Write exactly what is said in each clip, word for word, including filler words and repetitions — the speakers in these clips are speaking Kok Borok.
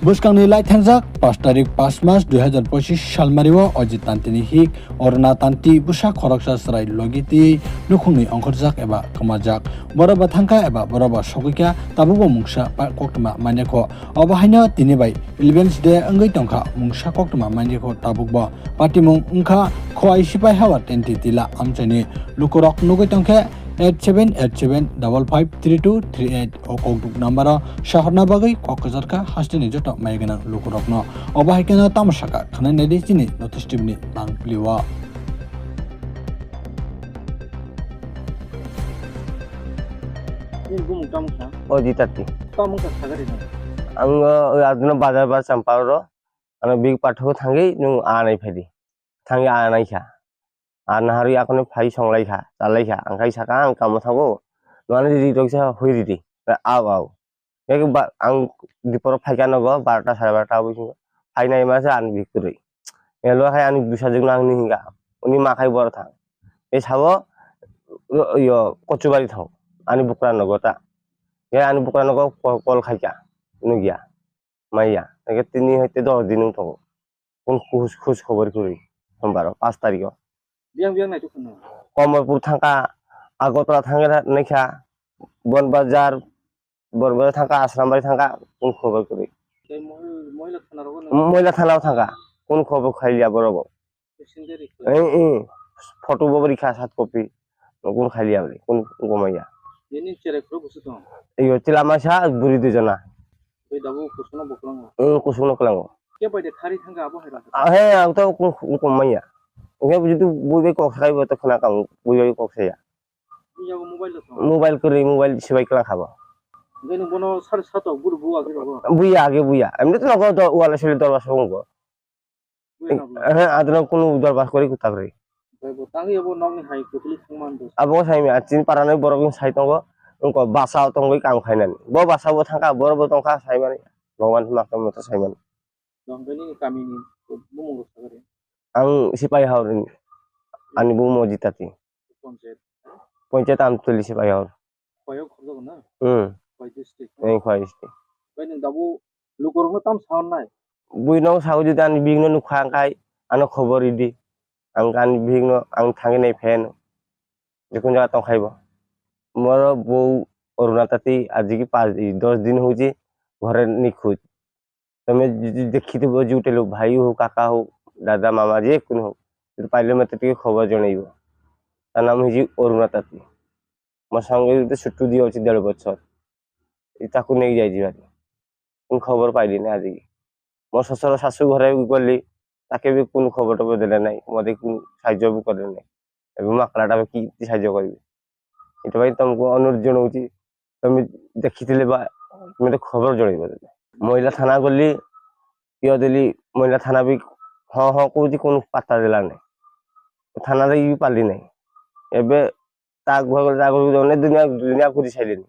Bwskangni lai thangjak, pash tarik pash mas dui hazar pochis salmario Ajit Tantini hik Oruna Tanti bwsa khoroksa chwrai logi twi nukhungni ongkhorjak eba kwmajak. Borok ba thangkha eba borok ba sogwikha, tabukbo mungsa pa-, koktwma manyakho. Obo haino tini bai eleventh day wngwi tongkha, mungsa koktwma manyakho tabukbo. Patimung wngkha Khowai Sipai Hawa Tenti Tila amchaini. Lukurok nugwi tongkhe eight seven eight seven double five three two three eight. O kokduk number o sahorna bagwi kok kwchar kha hasteni joto maya gwnang lukurokno. Obo hai kheno tamo sakha khwnai naidi chini North East T V ni nangpli o. Nini bumung tamo kha? O di tati. Tamo kha sagari nang. Ang o aduna bazar ba champa ro. Ano big pathok thangwi nung anai phaidi. Thangwi anai kha. Ar naharwi akhoni phai songlaikha, chalaikha, ang khai saka ang kamo thango, nwngno riri rok sa hoi riri, aw aw. Yak ba ang dipor phaikha nogo barota sare barota abo bisingo, phainai masa ang bikwrwi. Elo khai ani bwsajwkno ang ni hinga, uni ma khai boro thang. E sabo, yo, Kochubari thang, ani bukra nogo ta. Ye ani bukra nogo kol, kol khaikha, nukya. Maya, eke tini hai te dos din wng tongo. Kung khus, khus khobor kwrwi, sombaro, pash tarikh o. Biyang biyang nai tukun no? Komorpur thangkha, Agartala thangkha, naikha, Bonbazar, Bonbazar thangkha, Asrambari thangkha, kung khobor kwrwi. Tei mohil-, mohila thana rogo no? Mohila thana o thangkha, kung khobor khaiya borobo. Passenger rikha. Ei, ei, photo bo rikha sat copy. Kun khali abri, kun gomaya. Nini cherai phuru busu tong. Iyo, chila masa buri dui jona. Bai dabu kusungno boklang. Eh, kusungno klango. Ke bai de khari thangka abo hai rok. Ah, he, ang to kun, kun gomaya. Nge buji tu bui bai kok sai bo to khna kang, bui bai kok saya. Iya bo mobile lo tong. Mobile kri, mobile sibai kla khabo. Nge nung bono sar sato buru bu agi rogo. Buya age buya. Em to rogo do wala sili dor bas bongo. Buya na buya. Eh, adro kunu dor bas kori kutak ri. Bai bo tangi abo nokni hai kutuli thangman do. Abo sai mi achin parano borok ni sai tongo. Ungko basa tongwi kam khainani. Bo basa bo thangka, boro bo tongka saimani. Bhagwan mak tong moto saimani. Dong bini kami ni bumung rok sagari. Ang sipai haur ni. Ani bumung Jitati. Panchayat. Panchayat Amtuli sipai haur. Khwai o khorokjago na? Hmm. Khwai district. Eh, Khwai district. Bai nwng dabu lukurokno tam sa hor nai? Buino sao jodi ani bihikno nukha ang khai ano khobor ridi. Ang ani bihikno ang thangwi nai pheno. Jekun jaga tongkhai bo. Moro bou Aruna Tati ajiki pas, dos din hoiche ghore nikhoj. Tome jodi dekhite bo jutelo bhai ho, kaka ho, dada, mama, je kunu ho. Jodi paile mate tike khobor jonaibo. Ta nam hoiche Aruna Tati. Mo sange jodi suttu diye hoiche der bochor. Ita kunu ek jai jiba. Kunu khobor paili na ajiki. Mo sosoro sasu ghore goli, take bi kunu khobor tobor dile nai, mode kunu sahajjo bi kore nai. Ebo makla ta ki sahajjo koribe. Ita bai tomko onuroj jonouchi, tome dekhitile ba, mode khobor jonaibo. Mohila thana goli, piyo dili, mohila thana bi, ho, ho, kuji kunu patta dila nai. Thana dagi bi pali nai. Ebe tak bhagol, tak bhagol, onek dunia, dunia kuri sailini.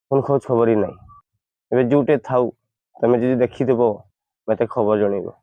Kun khoj khobor nai. Ebe jute thau, tome jodi dekhitebo, mate khobor jonaibo.